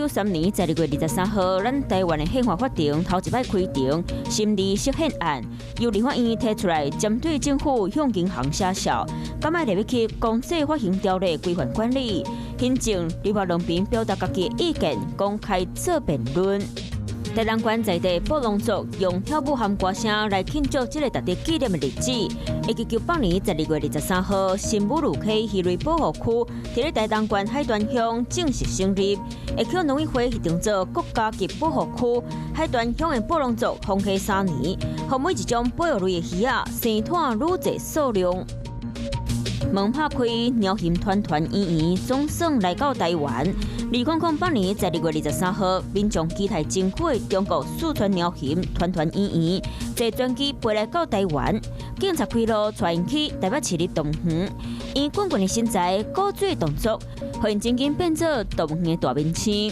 1993年12月23號，咱台灣的憲法法庭頭一擺開庭審理釋憲案，由立法院提出來針對政府向銀行寫數，敢愛入去公債發行條例規範管理，行政立法兩邊表達家己的意見，公開做辯論。台東縣在地布農族用跳舞和歌聲來慶祝這個值得紀念的日子。1998年12月23號，新武呂溪魚類保護區佇咧台東縣海端鄉正式成立，會予農委會核定做國家級保護區。海端鄉的布農族封溪3年，予每一種保育類的魚仔生湠愈濟數量。門拍開，貓熊團團圓圓，總算來到台灣。2008年12月23號，民眾期待真久的中國四川貓熊團團圓圓坐專機飛來到台灣，警察開路帶𪜶去台北市立動物園，圓滾滾的身材、古錐動作，予𪜶真緊變做動物園的大明星。